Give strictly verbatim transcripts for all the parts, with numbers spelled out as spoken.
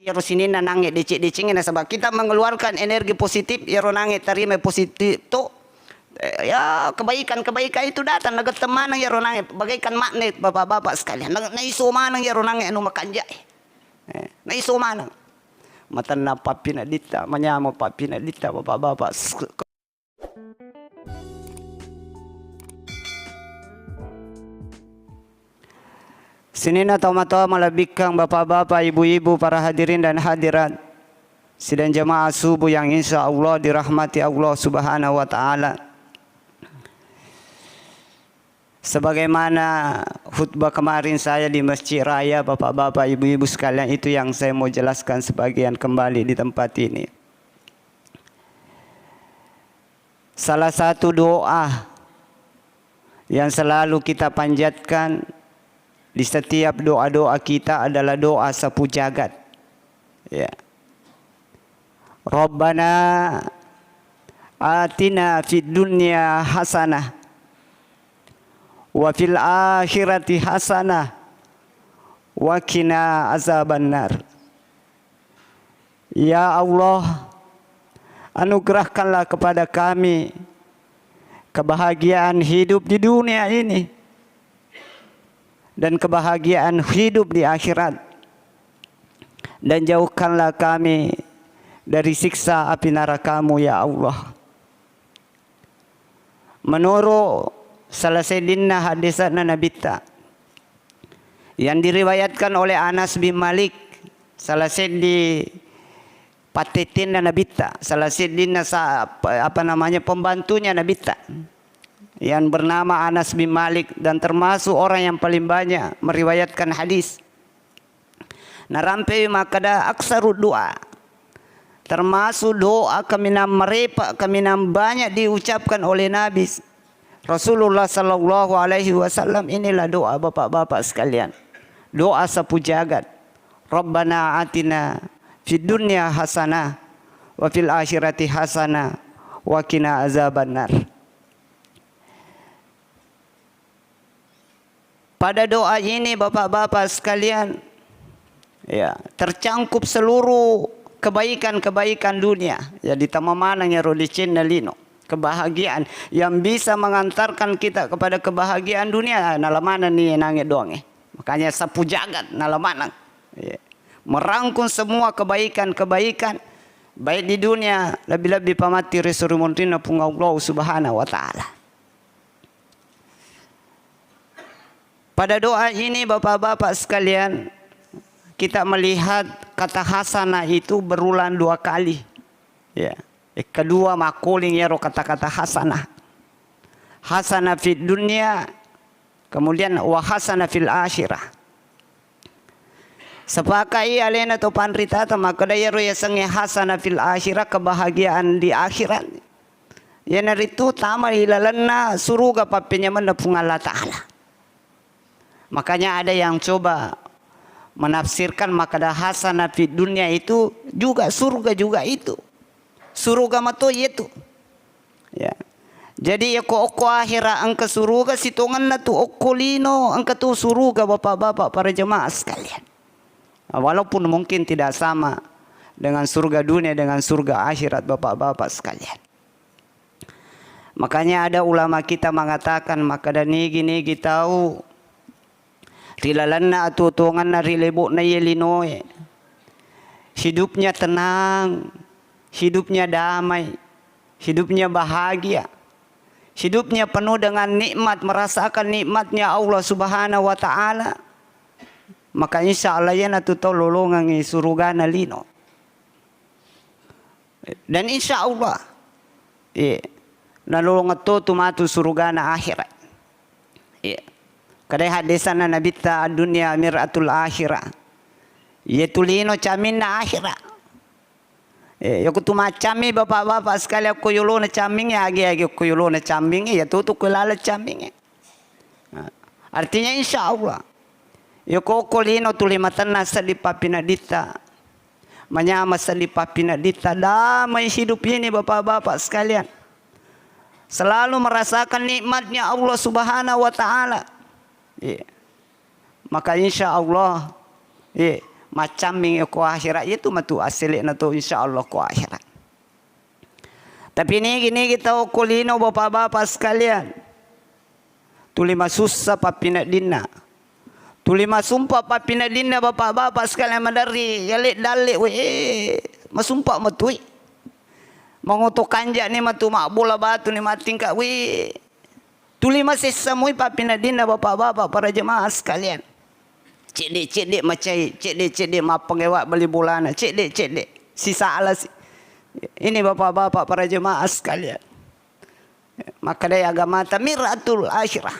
Iyaro sininna nange deceng-decengnge, nasaba kita mengeluarkan energi positif, iyaro nange tarima positif to, eh, ya, kebaikan-kebaikan itu datang, nagetteng maneng iyaro nange, bagaikan magnet, Bapak-bapak sekalian. Na-, naiso maneng iyaro nange anu makanjae. Eh, naiso maneng. Matenna pappineddita, manyameng pappineddita, Bapak-bapak. Sininna tomatoa malebbikkang, bapak-bapak, ibu-ibu, para hadirin dan hadirat, sidang jemaah subuh yang insya Allah dirahmati Allah Subhanahu wa Ta'ala. Sebagaimana khutbah kemarin saya di Masjid Raya, bapak-bapak, ibu-ibu sekalian, itu yang saya mau jelaskan sebagian kembali di tempat ini. Salah satu doa yang selalu kita panjatkan di setiap doa-doa kita adalah doa sapu jagat. Ya. Rabbana atina fid dunya hasanah wa fil akhirati hasanah wa qina azabannar. Ya Allah, anugerahkanlah kepada kami kebahagiaan hidup di dunia ini dan kebahagiaan hidup di akhirat, dan jauhkanlah kami dari siksa api neraka-Mu, ya Allah. Menurut salah seddinna haddese'na Nabitta, yang diriwayatkan oleh Anas bin Malik, salah seddi pattettenna Nabitta, salah seddinna sa-, apa namanya, pembantunya Nabitta, yang bernama Anas bin Malik, dan termasuk orang yang paling banyak meriwayatkan hadis. Narampewi makkeda, "Aksarud doa." Termasuk doa kaminang marepa, kaminang banyak diucapkan oleh Nabi Rasulullah sallallahu alaihi wasallam, inilah doa bapak-bapak sekalian. Doa sapu jagat. "Rabbana atina fid dunya hasanah wa fil akhirati hasanah wa qina azabannar." Pada doa ini, bapak-bapak sekalian, ya, tercangkup seluruh kebaikan-kebaikan dunia. Ya, ditama maneng iyaro decenna lino. Kebahagiaan yang bisa mengantarkan kita kepada kebahagiaan dunia, nala maneng ni nange doange. Makanya sapu jagat, nala maneng. Ya. Merangkum semua kebaikan-kebaikan, baik di dunia, lebih-lebih pamatti ri suri munrinna Puang Allah Subhanahu wa Ta'ala. Pada doa ini, bapak-bapak sekalian, kita melihat kata hasanah itu berulang dua kali. Ya. Eh, kedua makkuling iyaro kata-kata hasanah. Hasanah fid dunya, kemudian wa hasanah fil akhirah. Sepakai alena to panritata makkeda iyaro yasengnge hasanah fil akhirah, kebahagiaan di akhirat. Iyanaritu tama ilalenna suruga pappenyamenna Puang Allah Ta'ala. Makanya ada yang coba menafsirkan makkeda hasanah fid dunya itu juga surga juga itu. Suruga mato iyatu. Ya. Jadi, yako okko akhera engka suruga, sitongenna tu okko lino engka tu suruga, bapak-bapak, para jemaah sekalian. Walaupun mungkin tidak sama dengan surga dunia, dengan surga akhirat, bapak-bapak sekalian. Makanya ada ulama kita mengatakan, makkeda nigi-nigi tau ri lalenna atuo-tuongenna ri lebo'na iye linoe, hidupnya tenang, hidupnya damai, hidupnya bahagia, hidupnya penuh dengan nikmat, merasakan nikmatnya Allah Subhanahu wa Ta'ala, maka insya Allah iyanatu tau lolongengngi surugana lino. Dan insya Allah, iya, nalolongeng to tu matu surugana akhirat. Iya. Kadai haddesanna Nabitta, "Ad-dunya mir'atul akhirah." Iyatu lino caminna akhirat. Iya, yako tu maccammi bapak-bapak sekalian ko yolona cammingnge, agi-agi ko yolona cammingnge, iyatu tu ko laleng cammingnge. Nah, artinya insya Allah. Yako ko lino tuli matenna seddi pappineddita. Manyama seddi pappineddita. Damai hidup ini, bapak-bapak sekalian. Selalu merasakan nikmatnya Allah Subhanahu wa Ta'ala. Iya. Maka insya Allah, iya, maccamming ko akhirat, itu matu asselekna to, insya Allah, ko akhirat. Tapi nigi-nigi tau ko lino, bapak-bapak sekalian, tuli masussa pappineddinna. Tuli masumpa pappineddinna, bapak-bapak sekalian, maderri yale dalle, we, masumpa matui. Mangoto kanjani matu, mabbola batu ni mattingka, we. Tuli masessa moi pappineddinna, bapak-bapak, para jemaah sekalian. Cedde-cedde macai, cedde-cedde mappengewa bali bolana, cedde-cedde. Sisala si. Ini bapak-bapak, para jemaah sekalian. Makkedai agamata, mir'atul akhirah.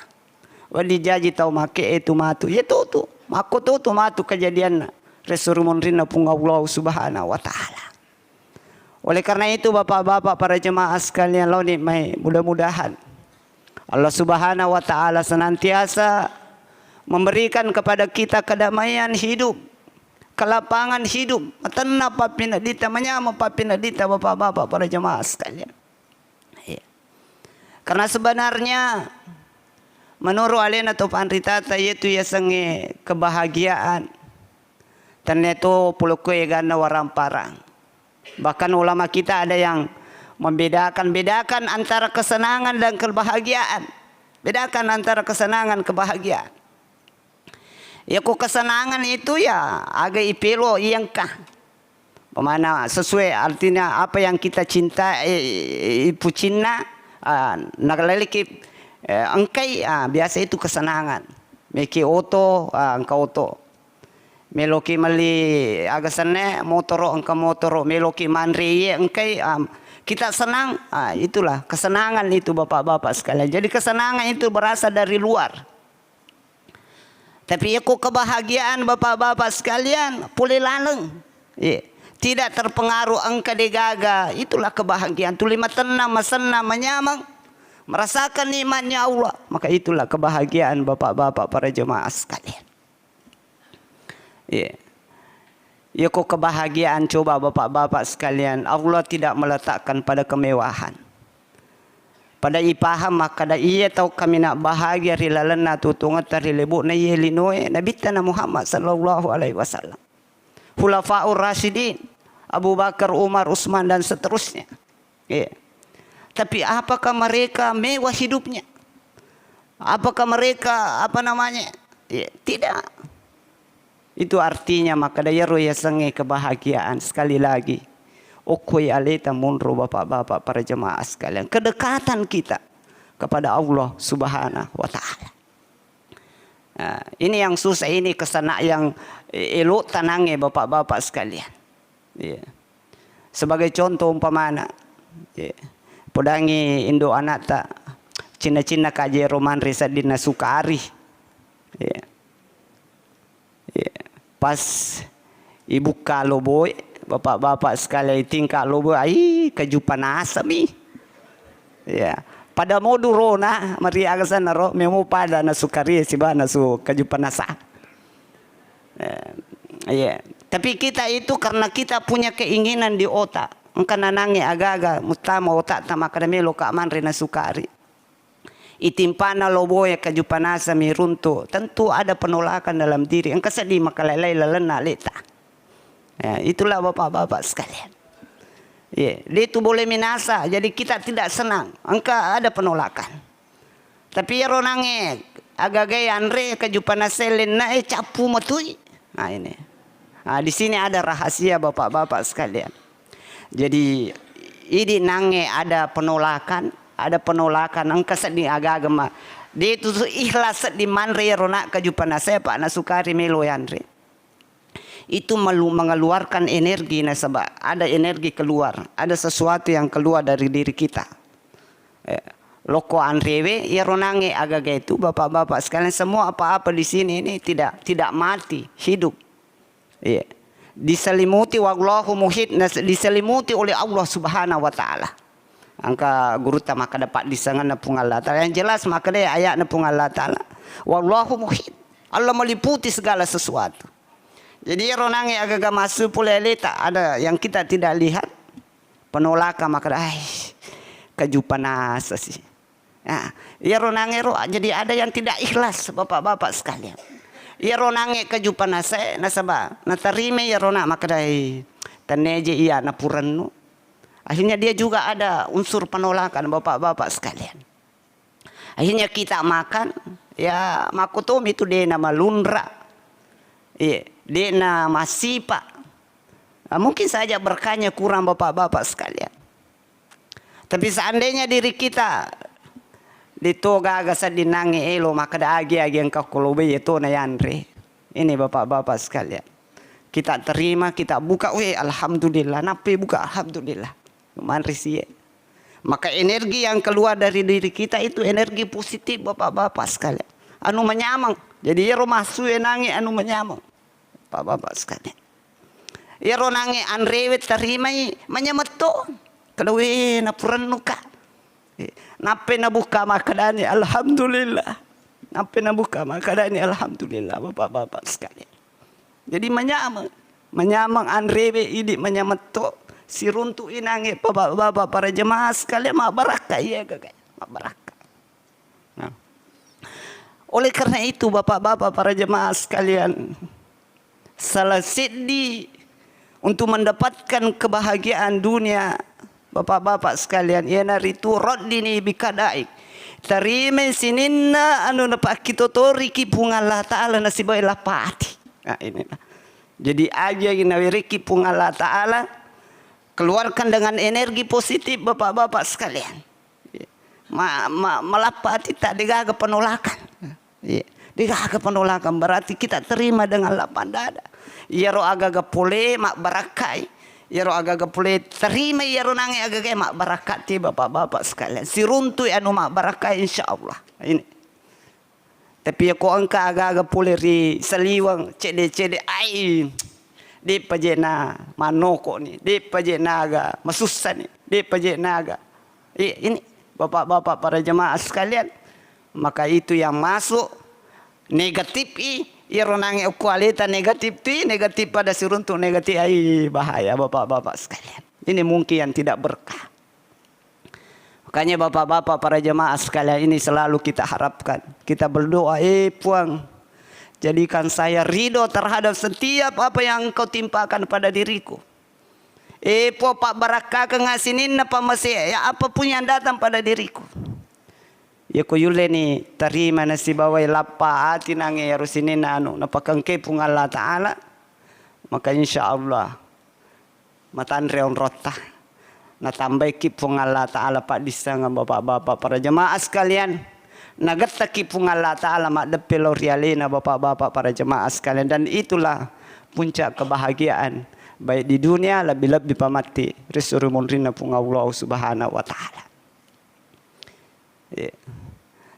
Wedding jaji tau make e tu matu. Iya tutu. Makko tutu matu kejadianna. Resu rumunrinna Puang Allah Subhanahu wa Ta'ala. Oleh karena itu, bapak-bapak, para jemaah sekalian, laoni mai, mudah-mudahan Allah Subhanahu wa Ta'ala senantiasa memberikan kepada kita kedamaian hidup, kelapangan hidup, matenna pappineddita, manyameng pappineddita, bapak-bapak, para jemaah sekalian. Iya. Karena sebenarnya menurut alena to panritata, yaitu yasengnge kebahagiaan, tenneto polokko eganna waramparang. Bahkan ulama kita ada yang membedakan, bedakan antara kesenangan dan kebahagiaan. Bedakan antara kesenangan, kebahagiaan. Ya, ko kesenangan itu ya aga ipelo iyengka. Pemana sesuai artinya apa yang kita cinta, eh, ipucinna, ah, nakaleleki, eh, engkai, ah, biasa itu kesenangan. Meki oto, ah, engka oto. Meloki melli aga senna, motoro, engka motoro, meloki manre iye, engkai, am, kita senang, ah, itulah kesenangan itu, bapak-bapak sekalian. Jadi kesenangan itu berasal dari luar. Tapi yako kebahagiaan, bapak-bapak sekalian, pole laleng. Iya. Tidak terpengaruh engka degaga, itulah kebahagiaan. Tuli matenna, masenna, manyameng, merasakan nikmatnya Allah, maka itulah kebahagiaan, bapak-bapak, para jemaah sekalian. Iya. Yako kebahagiaan, coba bapak-bapak sekalian, Allah tidak meletakkan pada kemewahan. Pada ipaham makkada iya tau kaminang bahagia ri lalenna tutungetta ri lebo'na iye linoe Nabitta na Muhammad sallallahu alaihi wasallam. Khulafaur Rasyidin, Abu Bakar, Umar, Utsman, dan seterusnya. Iya. Tapi apakah mereka mewah hidupnya? Apakah mereka, apa namanya? Iya, tidak. Itu artinya makkada iyaro yasengnge kebahagiaan. Sekali lagi, okkoi aleta monro, bapak-bapak, para jemaah sekalian. Kedekatan kita kepada Allah Subhanahu wa Ta'ala. Nah, ini yang susah, ini kesana yang, eh, elok tanangnge, bapak-bapak sekalian. Iya. Sebagai contoh umpamana, iya, podangi indo anakta, cinna-cinna kajero manre seddinna sukari. Iya. Iya. Pas ibukka loboe, bapak-bapak sekalian, itingka loboe, ai, kaju panasami. Iya. Pada modu rona, meriaga sana ro, memo pada nasu karie siba nasu kaju panasa. Eh, iya. Tapi kita itu karena kita punya keinginan di otak. Engka nanangnge aga-aga, muttama otakta makkada meloka manre nasu kari. Itimpana loboe kaju panasami runtu, tentu ada penolakan dalam diri. Engka seddi makalailai lalenna aleta. Ya, itulah bapak-bapak sekalian. Iya, de tu boleh minasa, jadi kita tidak senang. Engka ada penolakan. Tapi iyaro nangnge aga-aga yanre kaju panasa lenna e cappu matui. Nah, ini. Nah, di sini ada rahasia, bapak-bapak sekalian. Jadi, idi nangnge ada penolakan, ada penolakan, engka sedding aga-aga ma-, de tu ikhlas sedding manre iyaro na kaju panasa, apa nasukari melo yanre. Itu melu-, mengeluarkan energi nasaba ada energi keluar, ada sesuatu yang keluar dari diri kita. Eh, lokko anrewe, iyaro nangnge aga-aga itu, bapak-bapak sekalian, semua apa-apa di sini ini tidak, tidak mati, hidup. Iya. Diselimuti, wallahu muhit, nas-, diselimuti oleh Allah Subhanahu wa Ta'ala. Engka gurutta makkada paddisanganna Puang Allah Ta'ala. Yang jelas makkada ayatna Puang Allah Ta'ala. Wallahu muhit. Allah meliputi segala sesuatu. Jadi, iyaro nangnge aga-aga massu pole aleta, ada yang kita tidak lihat. Penolakan makkada, "Ai, kaju panasa si." Nah, iyaro nangngero, jadi ada yang tidak ikhlas, bapak-bapak sekalian. Iyaro nange kaju panasae nasaba natarima iyaro na makkedai, "Tenneje iya napurennu." Akhirnya dia juga ada unsur penolakan, Bapak-bapak sekalian. Akhirnya kita makan, ya, makkutomi tu dena malunra. Iya, dena masipa. Ah, mungkin saja berkahnya kurang, Bapak-bapak sekalian. Tapi seandainya diri kita dito gaga sedding nange elo makkeda agi-agi engka ko lobe, iya tona yanre. Ini Bapak-bapak sekalian. Kita terima, kita buka, weh, alhamdulillah. Nappi buka, alhamdulillah. Manre sie. Maka energi yang keluar dari diri kita itu energi positif, Bapak-bapak sekalian. Anu manyameng. Jadi iyaro massu e nange anu manyameng. Bapak-bapak sekalian. Iyaro nange anrewe tarimai manyametto. Kadawe napurennuka. Eh, nappe nabuka makkedani, "Alhamdulillah." Nappe nabuka makkedani, "Alhamdulillah," Bapak-bapak sekalian. Jadi manyameng, manyameng anrewe idi manyametto, siruntu inange pa Bapak-bapak para jemaah sekalian, mabbarakka iya gaga, mabbarakka. Nah. Oleh karena itu, Bapak-bapak para jemaah sekalian, salah seddi untuk mendapatkan kebahagiaan dunia, Bapak-bapak sekalian, iyanaritu raddini bikadaik. Tarimai sininna anu napakkitotoriki Puang Allah Ta'ala nasibawa lapati. Nah, inilah. Jadi aja nawereki Puang Allah Ta'ala, keluarkan dengan energi positif, Bapak-bapak sekalian. Ma-, ma-, malappa atitta, degaga penolakan. Iya. Degaga penolakan, berarti kita terima dengan lapang dada. Iyaro agaga pole mabbarakkai. Iyaro agaga pole terima, iyaro nange agaga mabbarakati, Bapak-bapak sekalian. Siruntui anu mabbarakkai, insya Allah. Ini. Tapi yako engka aga-aga pole ri saliweng, cedde-cedde, ai, de'pa je na mannokoni, de'pa je na aga masussani, de'pa je na aga. I-, ini, Bapak-bapak para jemaah sekalian, maka itu yang masuk negatif i, iyaro nange okko aleta negatif tu i, negatif pada siruntu negatif, ai, bahaya, Bapak-bapak sekalian. Ini mungkin yang tidak berkah. Makanya Bapak-bapak para jemaah sekalian, ini selalu kita harapkan. Kita berdoa, "Eh Puang, jadikan saya ridho terhadap setiap apa yang Engkau timpakan pada diriku. Eh Puang, pabbarakkakengnga sininna pamase, ya, apapun yang datang pada diriku." Yako yulleni tarima nasibawai lappa ati nange iyaro sininna anu napakengke Puang Allah Ta'ala, maka insya Allah matanre onrotta. Natambaiki Puang Allah Ta'ala paddissengeng, Bapak-bapak para jemaah sekalian. Nagettaki Puang Allah Ta'ala maddeppe lao ri alena, Bapak-bapak para jemaah sekalian. Dan itulah puncak kebahagiaan, baik di dunia, lebih-lebih pamatti ri surga munrinna Puang Allah Subhanahu wa Ta'ala. Iya.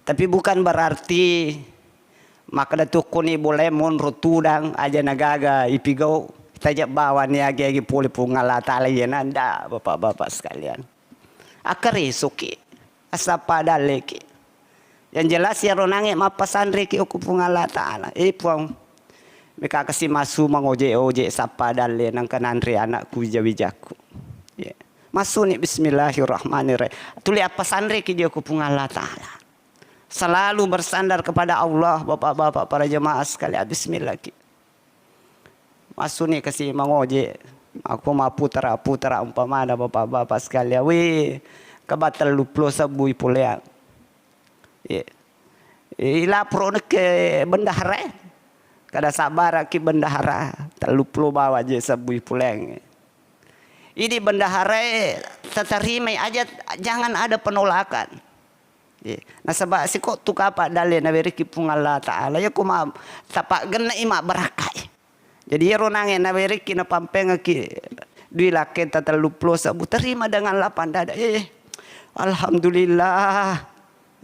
Tapi bukan berarti makkeda tukkuni bolae monro tudang aja nagaga ipigau, taja bawani agi-agi pole Puang Allah Ta'ala, iya nanda, Bapak-bapak sekalian. Akkaresoki, assappa dalleki. Yang jelas iyaro nange mappasanreki okko Puang Allah Ta'ala. Eh Puang, mekakasi massu mangoje-oje sappa dalle nangka nanre anakku wija-wijakku. Iya. Massuni bismillahirrahmanirrahim. Tuli appasanreki je ko Puang Allah Ta'ala. Selalu bersandar kepada Allah, Bapak-bapak para jemaah sekalian. Bismillah ki. Massuni kasi mangoje. Aku maputra-putra umpamana Bapak-bapak sekalian. Wih, kaba telluppulo sebbu ipoleang. Iya. Ilaporo nekke bendahara. Kada sabbaraki bendahara, telluppulo bawa je sebbu ipoleang. Idi bendaharae tatarimai aja, jangan ada penolakan. Iya. Nasaba siko tu kapa dalle naweriki Puang Allah Ta'ala, yako ma tapaggenna i mabbarakkai. Jadi iyaro nange naweriki napampengeki dui lakketa telluppulo sebbu, terima dengan lapang dada. Eh, alhamdulillah.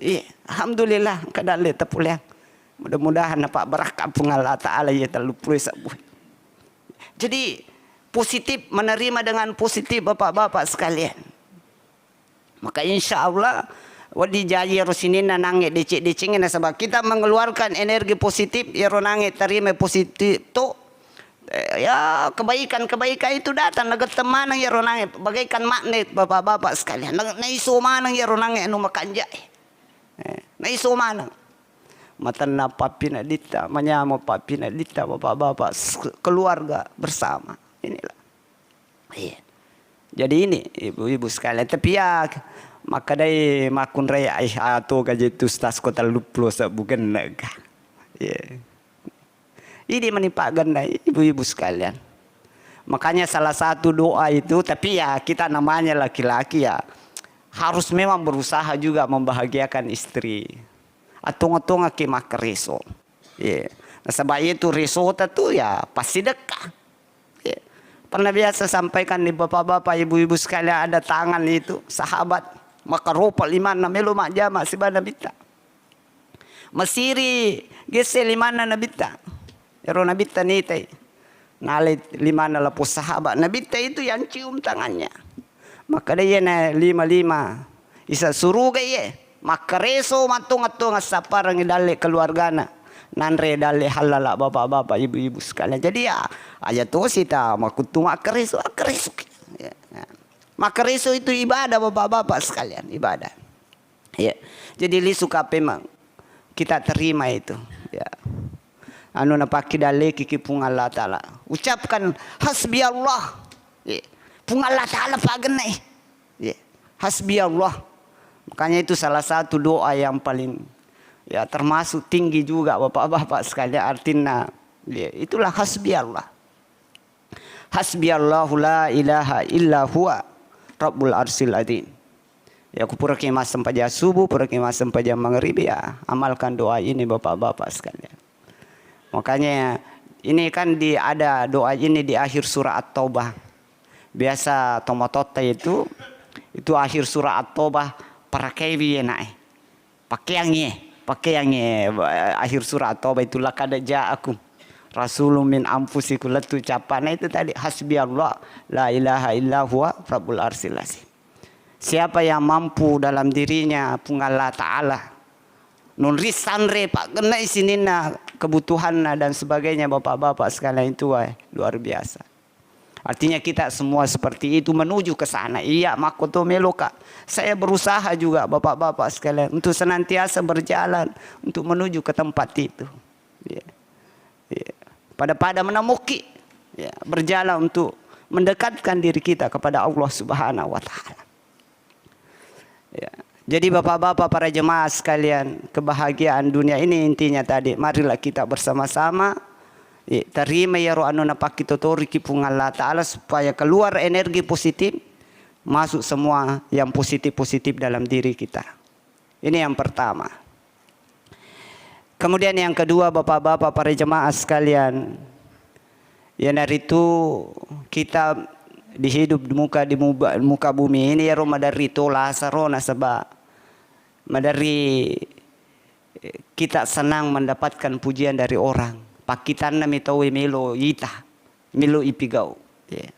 Iya, alhamdulillah, engka dalle tepuleang. Mudah-mudahan napabbarakka Puang Allah Ta'ala iya telluppulo sebbu. Jadi, positif, menerima dengan positif, Bapak-bapak sekalian. Maka insya Allah, wedding jaji ero sininna nange deceng-decengnge, nasaba kita mengeluarkan energi positif, ero nange terima positif tu, eh, ya, kebaikan-kebaikan itu datang, nagetteng maneng ero nange, bagaikan magnet, Bapak-bapak sekalian. Na-, naiso maneng ero nange anu makanjak. Eh, naiso maneng. matenna pappineddita, manyameng pappineddita, bapak-bapak, s-, keluarga bersama. Inilah. Iya. Jadi ini, ibu-ibu sekalian, tapi ya, makkedai makkunrai, "Ai, atoga je tu ustaz ko telluppulo sebbu gennega." Iya. Ini mani paggenna, ibu-ibu sekalian. Makanya salah satu doa itu, tapi ya kita namanya laki-laki ya, harus memang berusaha juga membahagiakan istri. Atong-atongaki makkareso. Iya. Nasaba itu resota tu ya pasti dekka. Iya. Pernah biasa sampaikan di bapak-bapak, ibu-ibu sekalian, ada tangan itu, sahabat, makaropa limanna melo majjama siba Nabitta. Masiri gesse limanna Nabitta. Ero Nabitta nitai. Nalai limanna lapong sahabat. Nabitta itu yang cium tangannya. Makkeda iyana lima-lima. Isa suruga iye. Makkareso mattonga-tonga sapparengngi dalle keluargana. Nanre dalle hallala bapak-bapak, ibu-ibu sekalian. Jadi ya, aja tosi ta makuttu makkareso, akkareso. Ya, ya. Makkareso itu ibadah, bapak-bapak sekalian, ibadah. Ya. Jadi lisu kapemang kita terima itu. Ya. Anu napakkidallekiki Puang Allah Ta'ala. Ucapkan, "Hasbi Allah." Ya. Puang Allah Ta'ala pagennai. Ya. Hasbi Allah. Makanya itu salah satu doa yang paling, ya, termasuk tinggi juga, bapak-bapak sekalian, artinya, ya, itulah hasbi Allah. Hasbi Allahu la ilaha illa huwa rabbul arsyil azim. Ya, ku puraki massempajang subuh, puraki massempajang maghrib, ya, amalkan doa ini, bapak-bapak sekalian. Makanya ini kan di, ada doa ini di akhir surah At-Taubah. Biasa tomatotta itu, itu akhir surah At-Taubah, parakaiwi enae. Pakeangngi, pakeangngi, eh, akhir surah At-Taubah itu, "Laqad ja'akum rasulun min anfusikum," lettu cappana itu tadi, "Hasbi Allah, la ilaha illa huwa rabbul arsyil azim." Siapa yang mampu dalam dirinya Puang Allah Ta'ala, nonri sanre, pagennai sininna kebutuhanna dan sebagainya, bapak-bapak sekalian itu, wah, luar biasa. Artinya kita semua seperti itu menuju ke sana. Iya, makkoto meloka. Saya berusaha juga, bapak-bapak sekalian, untuk senantiasa berjalan untuk menuju ke tempat itu. Ya. Ya. Pada-pada menemuki, ya, berjalan untuk mendekatkan diri kita kepada Allah Subhanahu wa Ta'ala. Ya. Jadi, bapak-bapak, para jemaah sekalian, kebahagiaan dunia ini intinya tadi, marilah kita bersama-sama, ya, terima iyaro anu napakkitotoriki Puang Allah Ta'ala supaya keluar energi positif, masuk semua yang positif-positif dalam diri kita. Ini yang pertama. Kemudian yang kedua, bapak-bapak, para jemaah sekalian, iyanaritu kita di hidup di muka, di muba-, muka bumi ini, iyaro maderri tola asaro, nasaba maderri, eh, kita senang mendapatkan pujian dari orang. Pakkitanna mi tauwe melo ita, melo ipigau. Ya.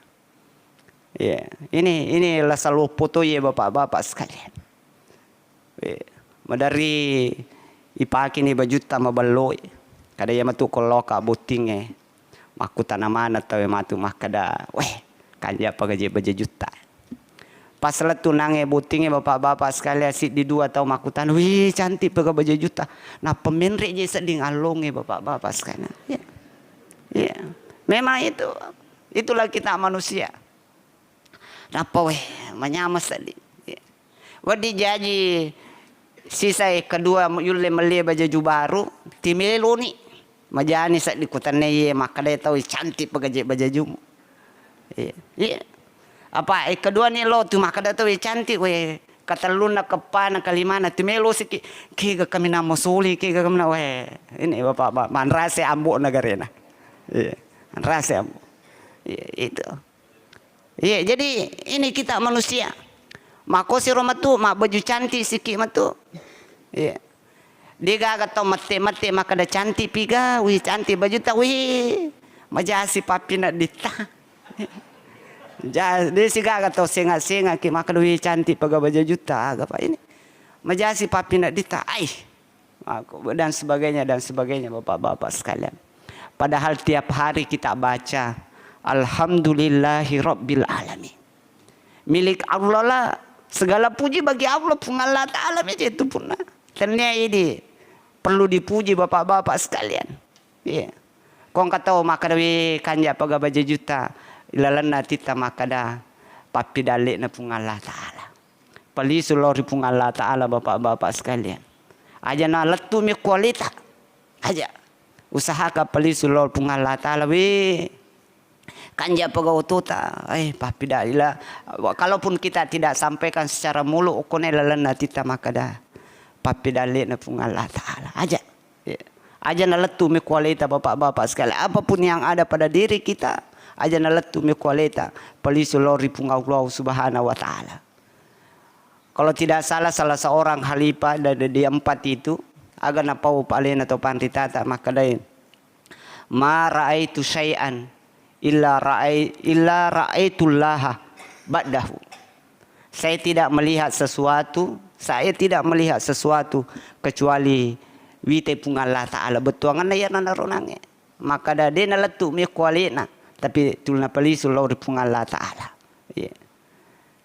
Iya, ini, ini lasa loppo to ye, bapak-bapak sekalian. Eh, maderri ipakeni bajutta mabelloi. Kada iya matu kolloka bottingnge. Makkutana maneng tauwe matu makkeda, "Weh, kanja pa gaje bajajutta." Pas lettu nangnge bottingnge, bapak-bapak sekalian, siddi dua tau makkutana, "Wih, cantik pa ga bajajutta." Nappa menre je sedding allongnge, bapak-bapak sekalian. Iya. Iya. Memang itu, itulah kita manusia. Nappa, weh, manyameng seddi. Wedding jaji sisai kedua yulle melli bajaju baru, timeloni. Majani seddi kutennai ye, makkeda tau, "Cantik pa gaje bajajumu." Iya. Iya. Apa, eh, kedua ni lo tu makkeda tau, "Eh, cantik, weh." Katellunna, keppana, kalimana, timelo siki. Kega kaminang masuli, kega kaminang, weh. Ini bapak, bapak, manrase ambo nagarena. Iya. Manrase ambo. Iya, itu. Iya, jadi ini kita manusia. Makkosiro matu, mabbaju cantik siki matu. Iya. Degaga tau mette-mette makkeda cantik piga, wih, cantik bajutta, wih, majasi pappineddita. Ja-, de sigaga tau senga-senga ki makkeda, wih, cantik paga bajajutta, aga pa ini. Majasi pappineddita, ai. Aku, dan sebagainya, dan sebagainya, bapak-bapak sekalian. Padahal tiap hari kita baca, "Alhamdulillahi Rabbil Alamin." Milik Allah lah, segala puji bagi Allah, Puang Allah Ta'ala meja itu punna. Tennia idi perlu dipuji, Bapak-bapak sekalian. Iya. Ko engka tau makkeda, "We, kanja paga baja juta," ilalenna atitta makkeda, "Pappidalle'na Puang Allah Ta'ala." Palisu lao ri Puang Allah Ta'ala, Bapak-bapak sekalian. Aja nalettu mi kualita. Aja. Usahakan palisu lao Puang Allah Ta'ala, "We, kanja paga otota, eh, pappidalle'na." Kalaupun kita tidak sampaikan secara mulut, okkone lalenna atitta makkeda, "Pappidalle'na Puang Allah Ta'ala." Aja. Ya. Aja nalettu mi kualita, Bapak-bapak sekalian. Apapun yang ada pada diri kita, aja nalettu mi kualita. Palisu lao ri Puang Allah Subhanahu wa Ta'ala. Kalau tidak salah, salah seorang khalifah dari, di empat itu, aga napau alena to panritata makkedai, "Ma ra'aitu syai'an illa ra'ai-, illa ra'aitullaha ba'dahu." Saya tidak melihat sesuatu, saya tidak melihat sesuatu kecuali wite Puang Allah Ta'ala. Bettuanganna iyana naronangnge. Makkeda de nalettu mi kualena, tapi tuli napalisu lao ri Puang Allah Ta'ala. Iya.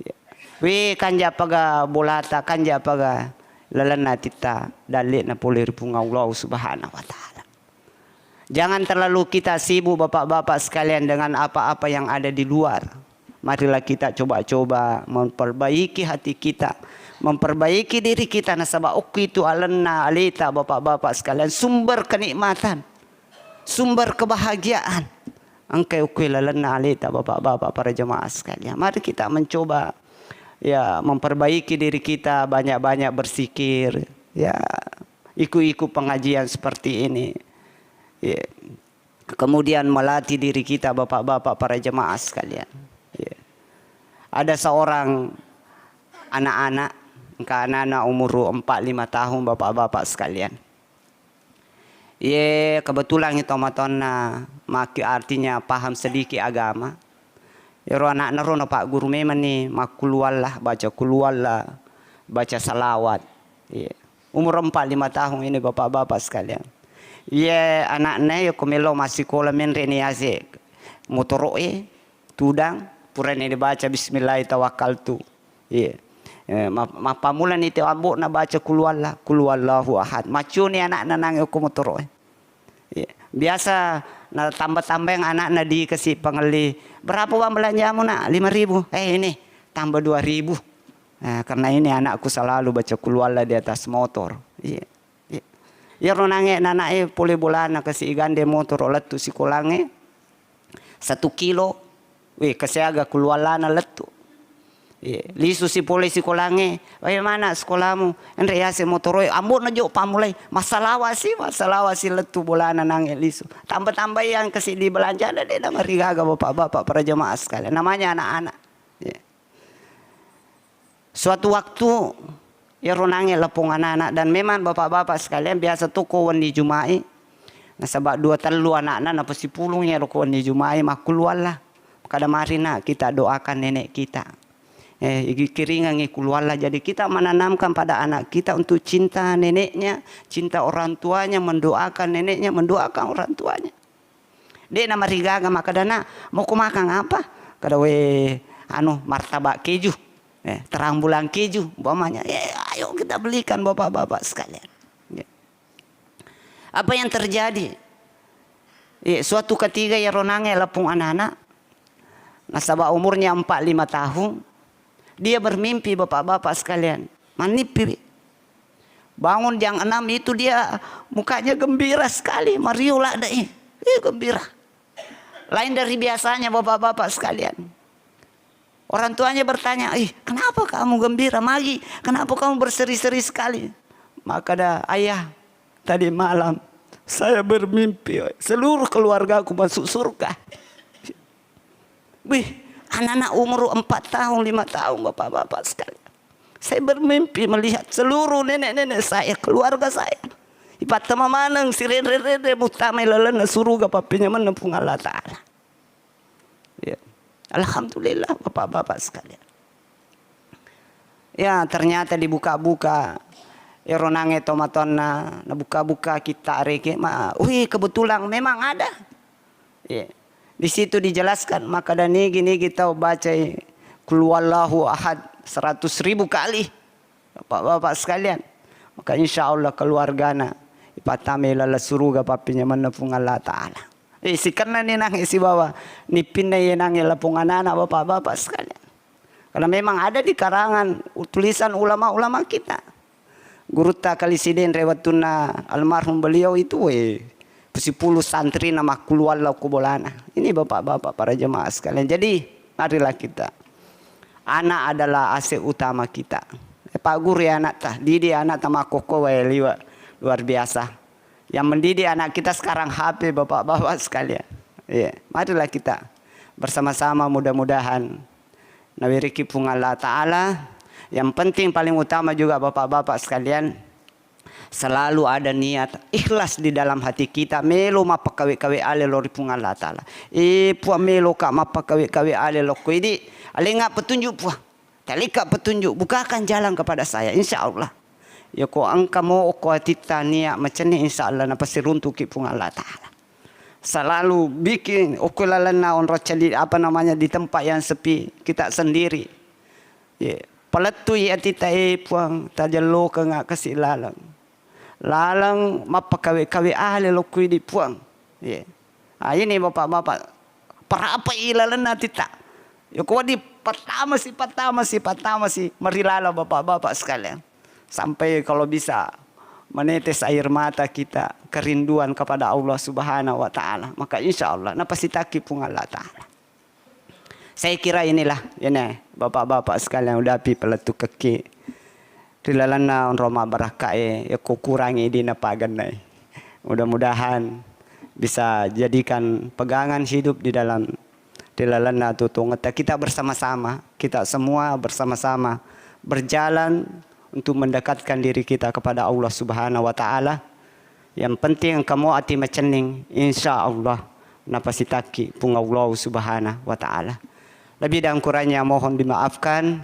Iya. We, kanja paga bolata, kanja paga lalenna atitta, dalle'na pole ri Puang Allah Subhanahu wa Ta'ala. Jangan terlalu kita sibuk, Bapak-bapak sekalian, dengan apa-apa yang ada di luar. Marilah kita coba-coba memperbaiki hati kita, memperbaiki diri kita, nasaba okko itu alenna aleta, Bapak-bapak sekalian, sumber kenikmatan, sumber kebahagiaan. Engkai okko lalenna aleta, Bapak-bapak, para jemaah sekalian. Mari kita mencoba, ya, memperbaiki diri kita, banyak-banyak bersikir, ya, ikut-ikut pengajian seperti ini. Ya. Kemudian melatih diri kita, Bapak-bapak, para jemaah sekalian. Ya. Ada seorang anak-anak, engka anak-anak umur empat lima tahun, Bapak-bapak sekalian. Ye, kebetulan itu tomatoanna maki, artinya paham sedikit agama. Iyaro ana'na ro napagguru memanni makkuluwalla, baca kuluwalla, baca salawat. Iya. Umur empat lima tahun ini, Bapak-bapak sekalian. Iye ana'na, iya ko melo massikola, menre ni ase motoro'e, tudang, purani dibaca, "Bismillah tawakkaltu." Iya. Eh, ma-, mappammulani te ambo'na baca kuluwalla, kuluwallahu ahad. Maccuni ana'na nange okko motoro'e. Iya. Biasa natamba-tambaeng ana'na di kasi pangelli, "Berapa uang belanjamu, Nak?" "Lima ribu." "Eh, ini, tambah dua ribu." Nah, karena ini anakku selalu baca kuluwalla di atas motor. Iya. Iya. Iyaro nange nana'e pole bolana kasi igande motoro lettu sikolangnge satu kilo. Weh, kasiaga kuluwallana lettu. Iya, lisu si pole sikolangnge, "Bagaimana sekolamu?" "Enre yase motoroe." Ambo'na jo pammulai, massalawa si, massalawa si lettu bolana nange lisu. Tambah-tambah yang kasi di belanja, ada de' namarigaga, Bapak-bapak, para jemaah sekalian. Namanya anak-anak. Iya. Suatu waktu, iyaro nange lapong anana, dan memang, Bapak-bapak sekalian, biasa to ko wenni Juma'i, nasaba dua tellu ana'na napasipulung iyaro ko wenni Juma'i makkuluwalla. Kada mari, Nak, kita doakan nenek kita. Eh, igi-, kiringangi kuluwalla. Jadi, kita menanamkan pada anak kita untuk cinta neneknya, cinta orang tuanya, mendoakan neneknya, mendoakan orang tuanya. De' namarigaga makkeda, "Nak, mau ko makan apa?" Kada, "We, anu, martabak keju, eh, terang bulan keju," umpamanya. Eh, ayo kita belikan, Bapak-bapak sekalian. Ya. Apa yang terjadi? Eh, suatu ketika iyaro nange lapong anana, nasaba umurnya empat lima tahun, dia bermimpi, Bapak-bapak sekalian, mannippi. Bangun jam enam itu dia mukanya gembira sekali, mario ladde'i. Eh, gembira. Lain dari biasanya, Bapak-bapak sekalian. Orang tuanya bertanya, "Ih, kenapa kamu gembira, Magi? Kenapa kamu berseri-seri sekali?" Makkeda, "Ayah, tadi malam saya bermimpi, seluruh keluargaku masuk surga." Wih, anak-anak umur empat tahun, lima tahun, Bapak-bapak sekalian. Saya bermimpi melihat seluruh nenek-nenek saya, keluarga saya. Ipattama maneng sirenre-renre muttamai lalenna suruga pappenyamenna Puang Allah Ta'ala. Ya. Alhamdulillah, Bapak-bapak sekalian. Ya, ternyata dibuka-buka. Ero nange tomatoanna, nabuka-buka kitta areke, ma, wih, kebetulan memang ada. Iya. Di situ dijelaskan, makkeda nigi-nigi tau bacai Qul huwallahu ahad seratus ribu kali, Bapak-bapak sekalian, maka insya Allah keluargana pattamai laleng suruga pappenyamenna Puang Allah Ta'ala. Eh, sikenna ni nange sibawa nippinna ye nange lapong anak-anak, bapak-bapak sekalian. Karena memang ada di karangan tulisan ulama-ulama kita. Gurutta Kali Sidenreng wettunna almarhum beliau itu, eh, sipulung santrina makkuluwalla okko bolana. Ini bapak-bapak, para jemaah sekalian. Jadi, marilah kita. Anak adalah aset utama kita. Eh, Pak Guru ya anakta, didik anakta makkokko wae liwe luar biasa. Yang mendidik anak kita sekarang H P, bapak-bapak sekalian. Iya, marilah kita bersama-sama, mudah-mudahan naweriki Puang Allah Ta'ala. Yang penting paling utama juga, bapak-bapak sekalian, selalu ada niat ikhlas di dalam hati kita, melo mappakawe-kawe ale lao ri Puang Allah Ta'ala. Eh, Puang, meloka mappakawe-kawe ale lao ko idi, alengnga petunjuk, Puang. Talika petunjuk, bukakan jalan kepada saya, insya Allah. Yako engka mo okko atitta niat macenning, insya Allah napasiruntuki Puang Allah Ta'ala. Selalu bikin okko lalenna onrong ceddi, apa namanya, di tempat yang sepi, kita sendiri. Ye, palettui atitta, eh, Puang, tajellokengnga kasi laleng. Laleng mappakawe-kawe ale lokko idi, Puang. Ye. Ah, ini bapak-bapak, perapai lalenna atitta. Yako wedding pattamasi, pattamasi, pattamasi, marilaleng bapak-bapak sekalian. Sampai kalau bisa menetes air mata kita, kerinduan kepada Allah Subhanahu wa Ta'ala. Maka insya Allah, napasitakki Puang Allah Ta'ala. Saya kira inilah, ini, bapak-bapak sekalian, udapi palettukekki ri lalenna onrong mabbarakkae, yako kurangi idi napagennai. Mudah-mudahan bisa jadikan pegangan hidup di dalam, di lalenna tutungetta. Kita bersama-sama, kita semua bersama-sama berjalan untuk mendekatkan diri kita kepada Allah Subhanahu wa Ta'ala. Yang penting engka mo ati macenning, insya Allah napasitakki Puang Allah Subhanahu wa Ta'ala. Lebih dan kurangnya mohon dimaafkan.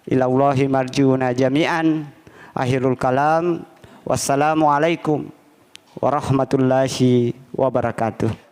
Ilallahi marjiuna jami'an. Akhirul kalam. Wassalamualaikum warahmatullahi wabarakatuh.